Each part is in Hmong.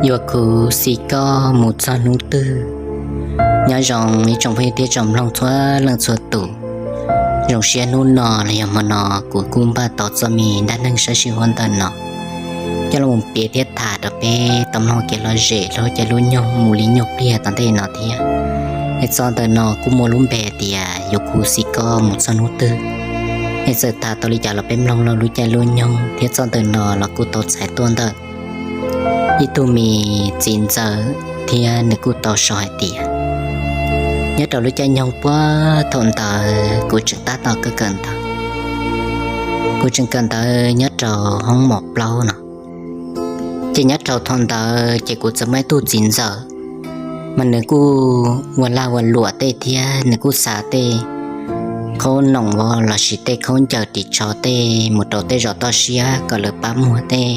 Yuav khuv xim koj mus txog hnub twg? Nyob zoo ib tsoom phooj ywg thiab tsoom mloog txhua leej txhua tus. Zoo siab hnub no los yog hmo no kuv kuj npaj tau txoj me dab neeg sab sij huab ntawm no coj los piav thiab tham rau peb tau mloog kev lom zem lub caij lub nyoog mus li nyuag pliag tom ntej no thiab. Es txoj ntawm no kuj muaj lub npe tias yuav khuv xim koj mus txog hnub twg. Es txawm tham tau li cas los peb mloog lub caij lub nyoog thiab txoj ntawm no los kuj tau txhais tuaj ntawm ib tug me txiv ntxawm thiab nws kuj tau sau hais tias, nyob rau lub caij nyoog puag thaum ntawd kuv tseem tab tom kawm kawm ntawv, kuv tseem kawm ntawv nyob rau hoob mos plaub no. Ces nyob rau thaum ntawd ces kuv txawm muaj ib tug txiv ntxawm, mas nws kuj ua lag ua luam tej thiab nws kuj xa tej khaub noom lossis tej khaub ncaws ris tsho tej mus rau tej zos toj siab kom lawv pab muag tej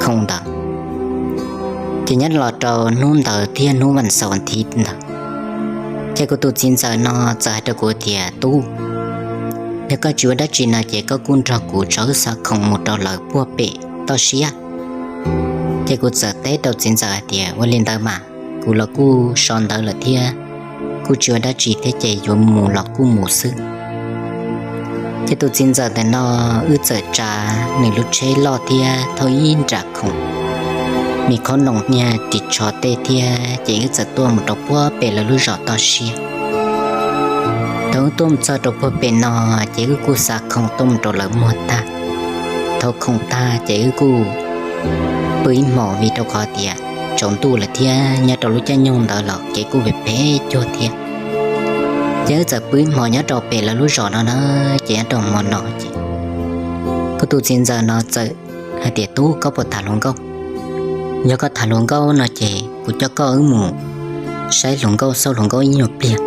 khoom ntawd. Ces nyob los rau hnub ntawd thiab hnub vas xaum vas thiv ntawd, ces kuv tus txiv ntxawm no txawm hais rau kuv tias, tub, yog koj tsis ua dab tsi no ces koj kuj nrog kuv tso wb xa khoom mus rau lawv puag pem toj siab. Ces kuv txawm teb rau txiv ntxawm hais tias, ua li ntawd mas, kuv los kuj so ntawv lawm thiab, kuj tsis ua dab tsi thiab ces yuav mus los kuj mus xwb. Ces tus txiv ntxawm ntawm no wb txawm tsa nws lub tsheb loj thiab thauj ib nram khoom, me khaub noom niag ris tsho tej thiab ces wb txawm tuaj mus rau puag pem lawv lub zos toj siab. Thaum wb tuaj mus txog rau puag pem no ces wb kuj xa khoom tuaj mus rau lawv muag tag. Thaum khoom tag ces wb kuj pw ib hmos vim rau qhov tias tsaus ntuj lawm thiab nyob rau lub caij nyoog ntawd los kev kuj phem phem cuag thiab. Ces wb txawm pw ib hmos nyob rau pem lawv lub zos no na, ces nyob rau hmo no ces kuv tus txiv ntxawm no txawm hais tias, tub, koj puas tham hluas nkauj? Yog koj tham hluas nkauj no ces kuv coj koj wb mus saib hluas nkauj xauj hluas nkauj ib nyuag pliag.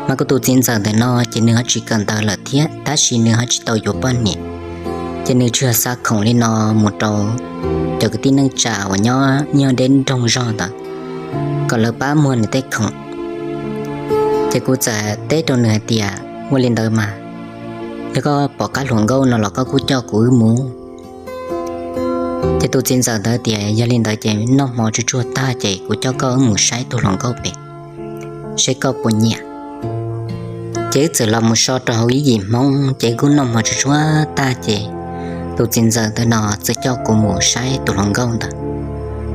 Mas kuv tus txiv ntxawm ntawm no ces nws ho tsis kawm ntawv lawm thiab tab sis nws ho tsis tau yuav poj niam, ces nws tsuas xa khoom li no mus rau cov kwv tij neej tsa uas nyob ib nyuag deb nroog zog ntawd kom lawv pab muag nws tej khoom. Ces kuv txawm teb rau nws hais tias, ua li ntawd mas, yog koj pom qab hluas nkauj no los koj kuj coj kuv wb mus. Ces tus txiv ntxawm ntawd tias, yog li ntawd ces noj hmo tsuag tsuag tag ces kuv coj koj wb mus saib tus hluas nkauj pem, seb koj puas nyiam. Ces wb txawm los mus so rau hauv ib yim Hmoob ces wb kuj noj hmo tsuag tsuag tag ces tus txiv ntxawm ntawd no txawm coj kuv mus saib tus hluas nkauj ntawd.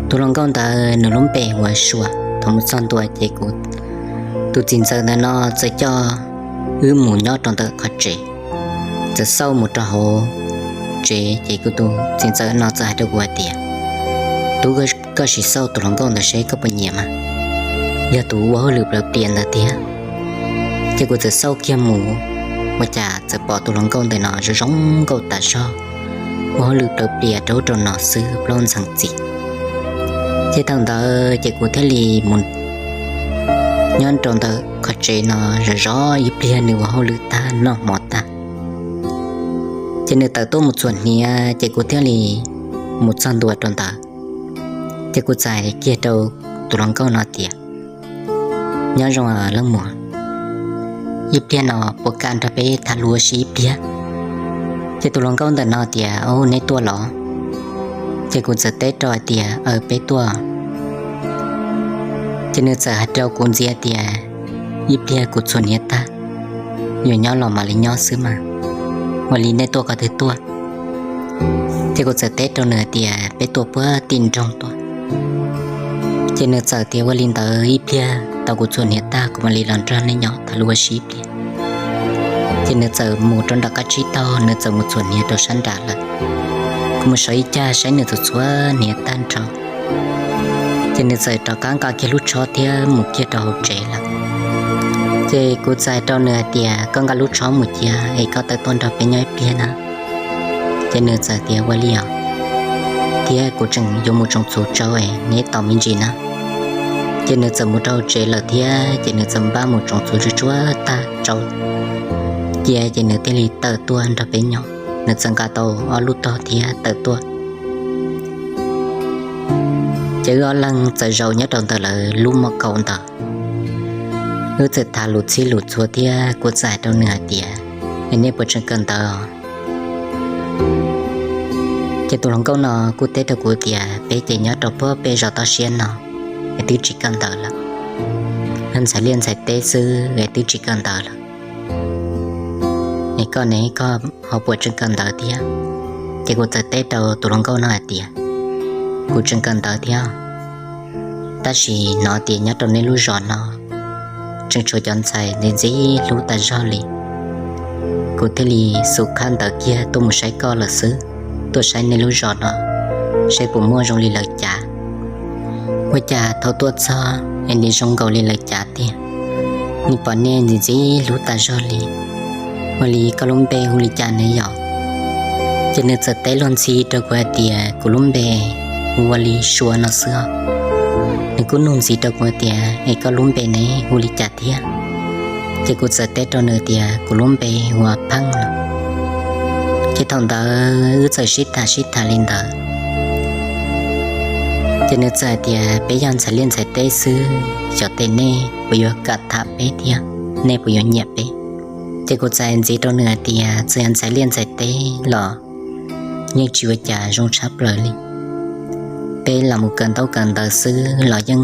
Tus hluas nkauj ntawd nws lub npe hu ua Sua. Thaum mus txog ntua ces kuv tus txiv ntxawm ntawd no txawm coj wb mus nyob rau ntawm qhov tsev. Txawm xauj mus rau hauv tsev ces kuv tus txiv ntxawm no txawm hais rau kuv hais tias, tub, koj sim xauj tus hluas nkauj ntawd seb koj puas nyiam mas, yog tus ua hauj lwm plawv plias ntawd tiag. Ces kuv txawm xauj kiag mus, ua cas txawm pom tus hluas nkauj ntawm no zoo zoo nkauj tas zog, ua hauj lwm plawv plias rau ub rau no xwb plaub ntxhee txiv. Ces thaum ntawd ces kuv thiaj li mus nyob rau ntawm qhov tsev no zov zov ib pliag nws ua hauj lwm tag noj hmo tag. Ces nws tawm tuaj mus txhuam hniav ces kuv thiaj li mus txog ntua rau ntawd. Ces kuv txawm hais kiag rau tus hluas nkauj no tias, nyob zoo leej muam, ib pliag no puas kam nrog peb tham lus ua si ib pliag? Ces tus hluas nkauj ntawm no tias, o, neb tuaj los? Ces kuv txawm teb rau hais tias, aw, peb tuaj. Ces nws txawm hais rau kuv ntxiv tias, ib pliag kuv txhuam hniav tag, yuav nyob los mam li nyob xwb mas, ua li nej tuaj qhov twg tuaj? Ces kuv txawm teb rau nws hais tias, peb tuaj puag tim nroog tuaj. Ces nws txawm tias, ua li ntawd ib pliag tau kuv txhuam hniav tag kuv mam li los nrog nej nyob tham lus ua si ib pliag. Ces nws txawm mus rau nram qab tsib taug, nws txawm mus txhuam hniav rau sab nrad lawm. Kuv mus sawv ib cag saib nws txhuam txhuam hniav tag nrho, ces nws txawm rov qab nqa kiag lub tshob thiab mus kiag rau hauv tsev lawm. Ces kuv txawm hais rau nws hais tias, koj nqa lub tshob mus cia es koj tawm tuaj nrog peb nyob ib pliag na. Ces nws txawm tias, ua li os, thiab kuv tseem yuav mus tsoos txhuv tsau es neb tos me ntsis na. Ces nws txawm mus rau hauv tsev lawm thiab ces nws txawm npaj mus tsoos txhuv tsuag tsuag tag tsau cia ces nws thiaj li tawm tuaj nrog peb nyob. Nws txawm nqa tau ob lub tog thiab tawm tuaj. Ces wb ob leeg txawm zaum nyob rau ntawm lawv lub mos kaus ntawd. Wb txawm tham lus txhij lus txhua thiab kuv txawm hais rau nws hais tias, es nej puas tseem kawm ntawv? Ces tus hluas nkauj no kuj teb rau kuv tias peb ces nyob rau puag pem zos toj siab no es twb tsis kawm ntawv lawm, ntxhais liaj ntxhais teb xwb es twb tsis kawm ntawv lawm. Es koj ne, koj ho puas tseem kawm ntawv thiab? Ces kuv txawm teb rau tus hluas nkauj no hais tias kuv tseem kawm ntawv thiab, tab sis hnov tias nyob rau nej lub zos no tseem tshuav cov ntxhais ntxim ntxim hlub tas zog li. Kuv thiaj li xub khab ntawv kiag tuaj mus saib koj lawm xwb, tuaj saib nej lub zos no saib puas muaj zoo li lawv cav. Ua cas thaum tuaj txog es nim zoo nkaus li lawv cav tiag, nim pom nej ntxim ntxim hlub tas zog li. Ua li koj lub npe hu li cas ne yom? Ces nws txawm teb luag ntxhi rau kuv hais tias kuv lub npe hu ua li Sua no xwb. Nws kuj nug ntxiv rau kuv tias es koj lub npe ne hu li cas thiab? Ces kuv txawm teb rau nws tias kuv lub npe hu ua Pheej no. Ces thaum ntawd wb txawm sib tham sib tham li ntawd. Ces nws txawm hais tias peb yog ntxhais liaj ntxhais teb xwb, xyov tes nej puas yuav kam tham peb thiab, nej puas yuav nyiam peb? Ces kuv txawm hais ntxiv rau nws hais tias txawm yog ntxhais liaj ntxhais teb los yeej tsis ua cas zoo tshaj plaws li. Peb los mus kawm ntaub kawm ntawv xwb los yeej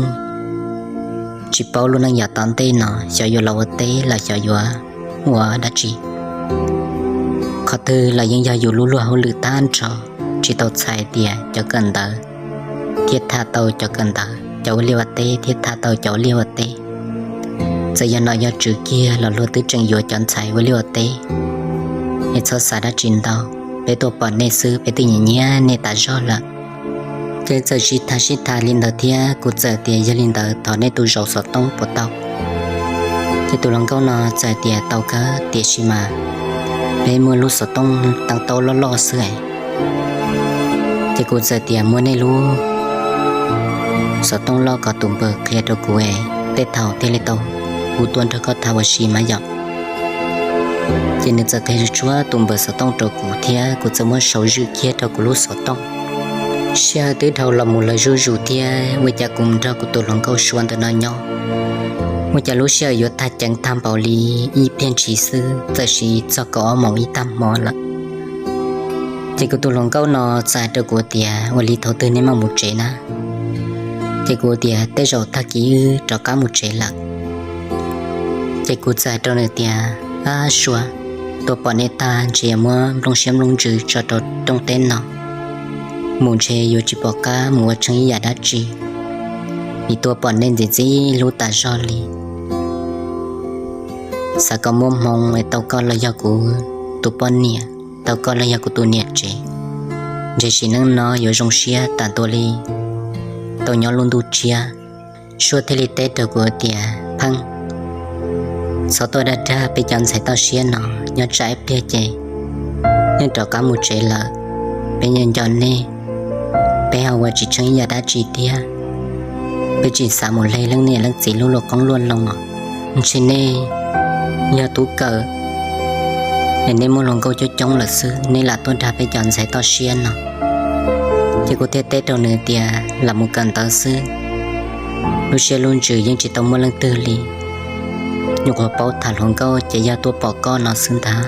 tsis paub lub neej yav tom ntej no xyov yuav los ua teb los xyov yuav ua dab tsi. Qhov twg los yeej yog yus lub luag hauj lwm tag nrho, tsis tau txhais tias cov kawm ntawv thiaj tham tau cov kawm ntawv, cov ua liaj ua teb thiaj tham tau cov ua liaj ua teb. Txawm yog nom yog tswv kiag los luag twb tseem yuav cov ntxhais ua liaj ua teb. Es txhob xav dab tsi ntau, peb tuaj pom nej xwb peb twb nyiam nyiam nej tas zog lawm. Ces txawm sib tham sib tham li ntawd thiab kuv txawm tias yog li ntawd thov nej tus zaum xov tooj puas tau? Ces tus hluas nkauj no txawm tias tau kawg, tiam sis mas peb muaj lub xov tooj teev taub loj loj xwb. Ces kuv txawm tias muab nej lub xov tooj loj kom tus npawb qhia rau kuv es tej thaum thiaj li tau hu tuaj nrog koj tham ua si mas yom. Ces nws txawm qhia tsuag tus npawb xov tooj rau kuv thiab kuv txawm muab sau zwm kiag rau kuv lub xov tooj. Sij hawm twb dhau los mus lawm zuj zus thiab ua cas kuv mus nrog kuv tus hluas nkauj Sua ntawm no nyob, ua cas lub sij hawm yuav tag ceev tag npaum li ib pliag ntshis xwb txawm sim txog kaum ob moos ib tag hmo lawm. Ces kuv tus hluas nkauj no txawm hais rau kuv tias ua li thaum twg nej mam mus tsev na? Ces kuv tias tej zaum tag kis wb rov qab mus tsev lawm. Ces kuv txawm hais rau nws tias ab Sua, tuaj pom nej tag ntshe yuav muab nplooj siab nplooj ntsws tso rau rooj teb no, mus ntshe yuav tsis pom qab mus ua tsheej ib yam dab tsi, vim tuaj pom nej ntxim ntxim hlub tas zog li. Xav kom muaj hmoo es tau koj los yog kuv tus poj niam, tau koj los yog kuv tus niam tsev, ntshe sim neej no yuav zoo siab tas ntua li tau nyob lub ntuj tshiab. Sua thiaj li teb rau kuv tias Pheej, txhob tuaj dag dag peb cov ntxhais toj siab no, nyob tsam ib pliag ces nej rov qab mus tsev lawm, peb nco nco nej, peb ho ua tsis tsheej ib yam dab tsi thiab, peb tsis xav mus hle leej niam leej txiv lub luag qoob luaj loo os. Ntshe nej yog tub kawm es nej muaj hluas nkauj coob coob lawm xwb nej lam tuaj dag peb cov ntxhais toj siab no. Ces kuv thiaj teb rau nws tias lam mus kawm ntawv xwb, lub siab lub ntsws yeej tsis tau muaj leej twg li. Nyuam qhuav paub tham hluas nkauj ces yog tuaj pom koj no xwb ntag.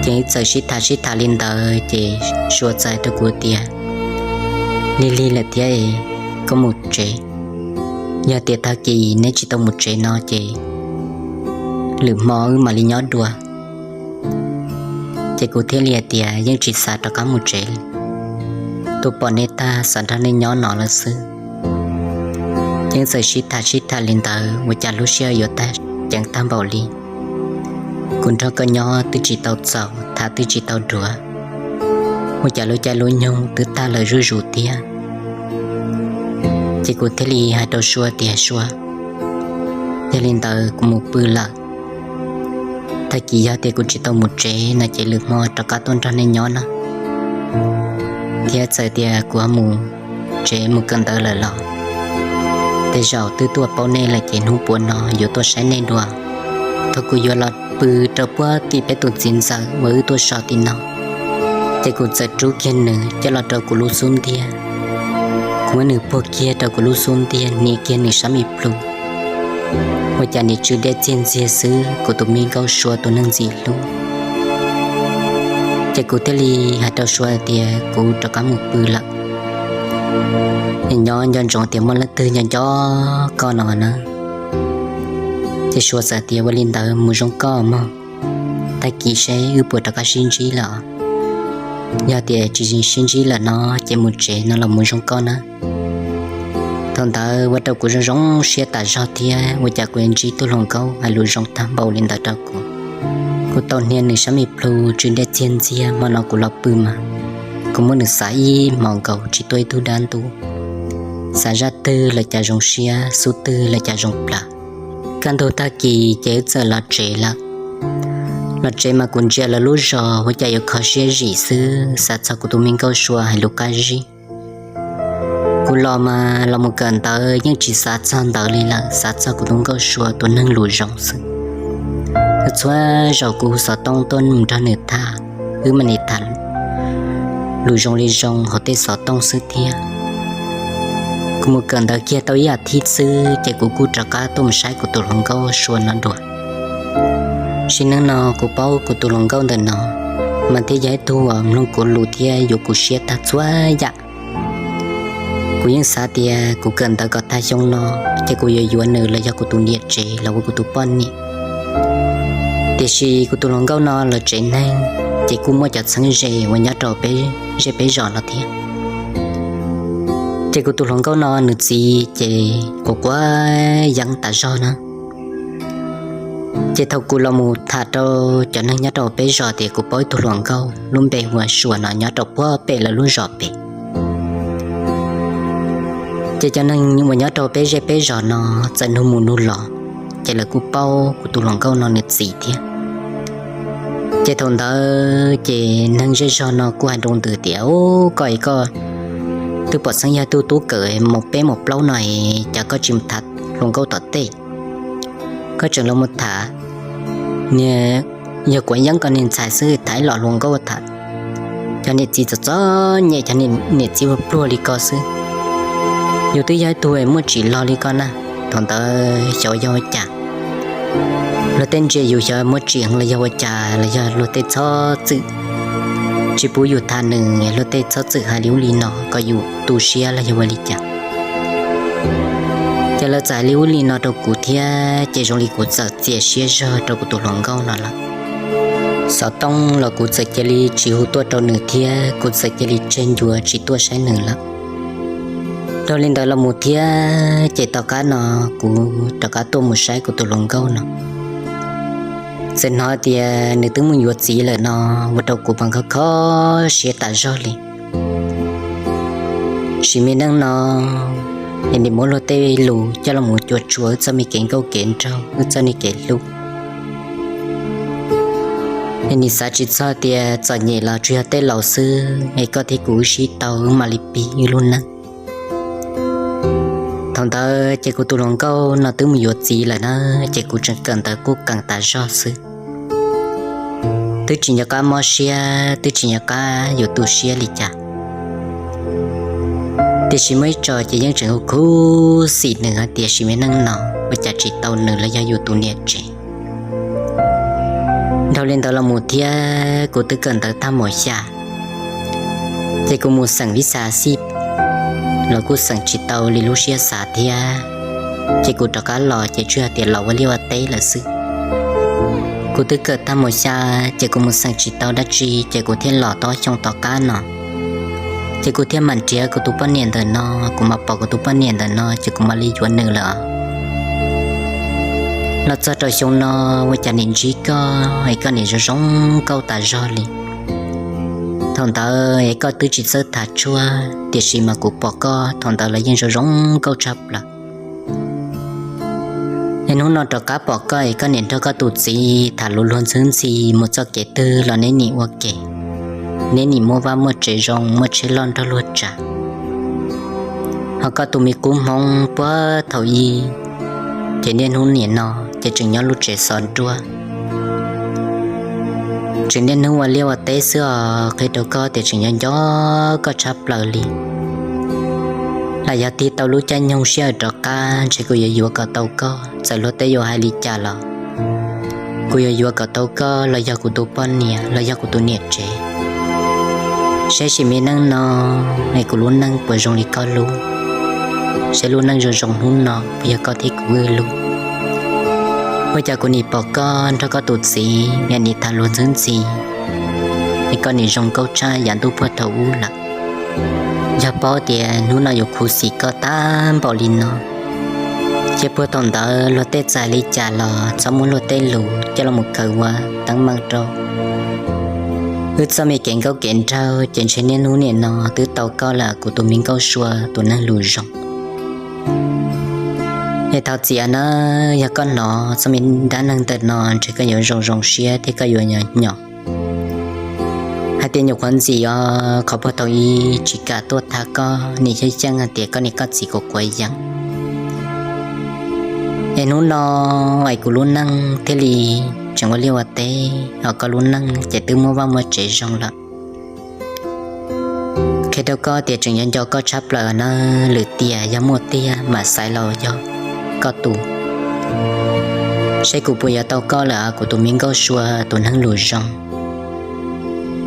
Ces txawm sib tham sib tham li ntawd ces Sua txawm hais rau kuv tias lig lig lawm thiab es koj mus tsev, yog tias tag kis neb tsis tau mus tsev no ces lwm hmo wb mam li nyob dua. Ces kuv thiaj li hais tias yeej tsis xav rov qab mus tsev, tuaj pom nej tag xav nrog nej nyob no lawm xwb. Yeej txawm sib tham sib tham li ntawd ua cas lub sij hawm yuav tag ceev tag npaum li. Kuv nrog koj nyob twb tsis tau txaus tham twb tsis tau duav, ua cas lub caij lub nyoog twb tag lawm zuj zus thiab. Ces kuv thiaj li hais rau Sua tias Sua, yog li ntawd kuv mus pw lawm, tag kis yog tias kuv tsis tau mus tsev no ces lwm hmo rov qab tuaj nrog nej nyob na. Thiab txawm tias kuv ho mus tsev mus kawm ntawv lawm los tej zaum twb tuaj paub nej lawm ces hnub puav no yuav tuaj saib nej dua. Thaum kuv yuav los pw rau puag tim peb tus txiv ntxawm uas wb tuaj so tim no, ces kuv txawm rub kiag nws coj los rau kuv lub xub ntiag. Kuv muab nws puag kiag rau kuv lub xub ntiag hnia kiag nws sab me plhu, ua cas nim tsw dej txiag ntxiag xwb kuv tus me nkauj Sua tus neeg ntxim hlub. Ces kuv thiaj li hais rau Suav tias kuv rov qab mus pw lawm, nyob nco ntsoov tias muaj leej twg nco nco koj no na. Ces Suav txawm tias ua li ntawd mus zoo koj mog, tag kis seb wb puas rov qab sib ntsib lawm. Yog tias tsis sib ntsib lawm no ces mus tsev no los mus zoo koj na. Thaum ntawd ua rau kuv zoo zoo siab tas zog thiab ua cas kuv ntsib tug hluas nkauj hais lus zoo tag npaum li ntawd rau kuv. Kuv tau hnia nws sab me plhu tsw dej txiag ntxiag, hmo no kuv los pw mas kuv muab nws xav ib hmos nkaus tsis tuaj ib tug dab ntub. Xav zaj twg los cas zoo siab, xub twg los cas zoo plawv. Kaj ntug tag kis ces wb txawm los tsev lawm. Los tsev mas kuv ntsia lawv lub zos ua cas yuav kho siab zim xwb, xav txog kuv tus me nkauj Suav hais lus qab zib. Kuv los mas los mus kawm ntawv yeej tsis xav txog ntawv li lawm, xav txog kuv tus nkauj Suav tus neeg lus zoo xwb. Txhua zaus kuv hu xov tooj tuaj mus nrog nws tham, wb mam li tham lus zoo li zoo hauv tej xov tooj xwb thiab. Kuv mus kawm ntawv kiag tau ib as thiv xwb ces kuv kuj rov qab tuaj mus saib kuv tus hluas nkauj Suav no dua. Sim neej no kuv paub kuv tus hluas nkauj ntawm no mas thiaj yog ib tug uas mloog kuv lus thiab yuav kuv siab tag txhua yam. Kuv yeej xav tias kuv kawm ntawv kom tag xyoo no ces kuv yuav yuav nws los yog kuv tus niam tsev los ua kuv tus poj niam. Tiam sis kuv tus hluas nkauj no lawv tsev neeg ces kuj muaj cov txheeb ze uas nyob rau peb zej peb zos no thiab. Ces kuv tus hluas nkauj no nws txiv ces quav quav yeeb tas zog na. Ces thaum kuv los mus tham rau cov neeg nyob rau peb zos tias kuv paub ib tug hluas nkauj lub npe hu ua Suav no nyob rau puag pem lawv lub zos pem. Ces cov neeg uas nyob rau peb zej peb zos no txawm nug mus nug los, ces lawv kuj paub kuv tus hluas nkauj no nws txiv thiab. Ces thaum ntawd ces neeg zej zog no kuj hais nroo ntws tias, Ub, koj es koj twb pom xeeb yog tug tub kawm mos peb mos plaub no es cas koj tsis mus tham hluas nkauj tom tej? Koj tseem los mus tham niag yog kuav yeeb ko niag ntxhais xwb, tham ib los hluas nkauj tham. Cov niam txiv txom txom nyem, cov niam txiv pluag pluag li ko xwb. Yus twb yog ib tug muaj tsim log li ko na. Thaum ntawd xyov yog ua cas luag tej ntsia yus xyov muaj tsim los yog ua cas los yog luag tej txhob txwm tsis pub yus tham nws, luag tej txhob txwm hais li ub li no kom yus tu siab los yog ua li cas. Ces lawv txawm hais li ub li no rau kuv thiab ces zoo li kuv txawm txias siab zog rau kuv tus hluas nkauj no lawm. Xov tooj los kuv txawm cia li tsis hu tuaj rau nws thiab kuv txawm cia li tseg ncua tsis tuaj saib nws lawm. Dhau li ntawd los mus thiab ces tom qab no kuv rov qab tuaj mus saib kuv tus hluas nkauj no. Txawm hnov tias nws twb mus yuav txiv lawm no, ua rau kuv mas kho kho siab tas zog li. Sim me neej no es nim muab luag tej lus coj los mus cuam tshuam wb txoj me kev nkauj kev nraug, wb txoj me kev hlub. Es nim xav tsis txog tias txom nyem los tsuas yog tej laus xwb es koj thiab kuv wb sib tau wb mam li pib wb lub neej. Thaum ntawd ces kuv tus hluas nkauj no twb mus yuav txiv lawm na, ces kuv tseem kawm ntawv kuj keev tas zog xwb. Twb tsis nco qab mob siab, twb tsis nco qab yuav tu siab li cas. Tiam sis muaj ib tso ces yeej tseem hu khuv xim nws hais tias sim me neej no ua cas tsis tau nws los yog yus tus niam tsev. Dhau li ntawd los mus thiab kuv twb kawm ntawv tag mos xya, ces kuv mus xeem vib xas xij los kuj xeem tsis tau li lub siab xav thiab. Ces kuv rov qab los ces tsuas yog tias los ua liaj ua teb lawm xwb. Kuv twb kawm tag mos xya, ces kuv mus xeem tsis tau dab tsi, ces kuv thiaj los tau xyoo tom qab no. Ces kuv thiaj mam nrhiav kuv tus poj niam ntawm no, kuv mam pom kuv tus poj niam ntawm no ces kuv mam li yuav nws lawm. Los txog rau xyoo no ua cas nim ntsib koj es koj nim zoo zoo nkauj tas zog li. Thaum ntawd es koj twb tsis txawj tham tshuaj, tiam sis mas kuv pom koj thaum ntawd los yeej zoo zoo nkauj tshaj plaws. Es hnub no rov qab pom koj es koj nim nrog koj tus txiv tham lus luag ntxhwb ntxhi mus txoj kev twg los neb nim ua ke, neb nim muaj vaj muaj tsev zoo, muaj tsheb loj nrog luag tsav. Ho koj tus me qub hmoob puag thaum ub, ces niaj hnub nim no ces tseem nyob lub tsev xov nruab, tseem niaj hnub ua liaj ua teb xwb os. Qhia rau koj tias tseem nco nco koj tshaj plaws li. Lam yog tig tau lub caij nyoog sij hawm rov qab ntshe kuv yuav yuav kom tau koj, txawm luag tej yuav hais li cas los kuv yuav yuav kom tau koj los yog kuv tus poj niam los yog kuv tus niam tsev. Saib sim me neej no, es kuv lub neej puas zoo li koj lub? Saib lub neej zoo zoo hnub no puas yog koj thiab kuv wb lub? Ua cas kuv nim pom koj nrog koj tus txiv nim tham luag ntxwb ntxis, es koj nim zoo nkauj tshaj yav ntuj puag thaum ub lawm. Yog paub tias hnub no yuav khuv xim koj tag npaum li no, ces puag thaum ntawd luag tej txais li cas los txhob muab luag tej lus coj los khaws ua teeb meem rau wb txoj me kev nkauj kev nraug, ces ntshe niaj hnub nim no twb tau koj lawm kuv tus me nkauj sua tus neeg lus zoo. Es thov txim na, yog koj hnov txoj me dab neeg ntawm no ntshe koj yuav zoo zoo siab thiab koj yuav nyob nyob hais tias nyuam qhuav ntxim os, qhov puag thaum ub tsis kam tuaj tham koj nim xyeej xyeej hais tias koj niam koj txiv kuv quav yees. Es hnub no es kuv lub neej thiaj li tseem ua liaj ua teb, ho koj lub neej ces twb muaj vaj muaj tsev zoo lawm. Qhia rau koj tias tseem yuav nco koj tshaj plaws na, lwm tiam yog muaj tiag mam xaiv los yog koj tus, saib kuv puas yuav tau koj lawm kuv tus me nkauj sua tus neeg lus zoo.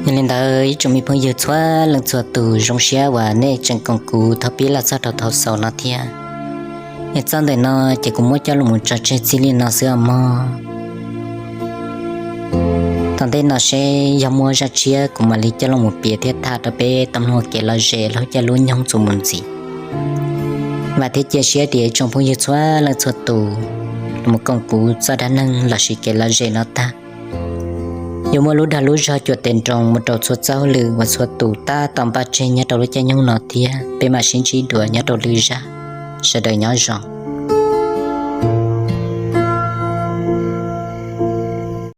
Yog li ntawd ib tsoom me phooj ywg txhua leej txhua tus, zoo siab uas nej tseem koom kuv thaum pib los txog rau thaum xaus no thiab. Es txoj ntawm no ces kuv muab coj los tso tseg txij li no xwb os mog. Tom ntej no seb yog muaj zaj tshiab kuv mam li coj los piav thiab tham rau peb tau mloog kev lom zem los coj lub nyoog txuas mus ntxiv. Vam thiab cia siab tias ib tsoom phooj ywg txhua leej txhua tus los koom kuv txoj dab neeg lossis kev lom zem no tag, yuav muaj lub dag lub zog cuam tes nroos mus rau txhua txoj hauj lwm uas txhua tus tab tom npaj tseg nyob rau lub caij nyoog no thiab. Peb mam sib ntsib dua nyob rau lwm zaj, sawv daws nyob zoo.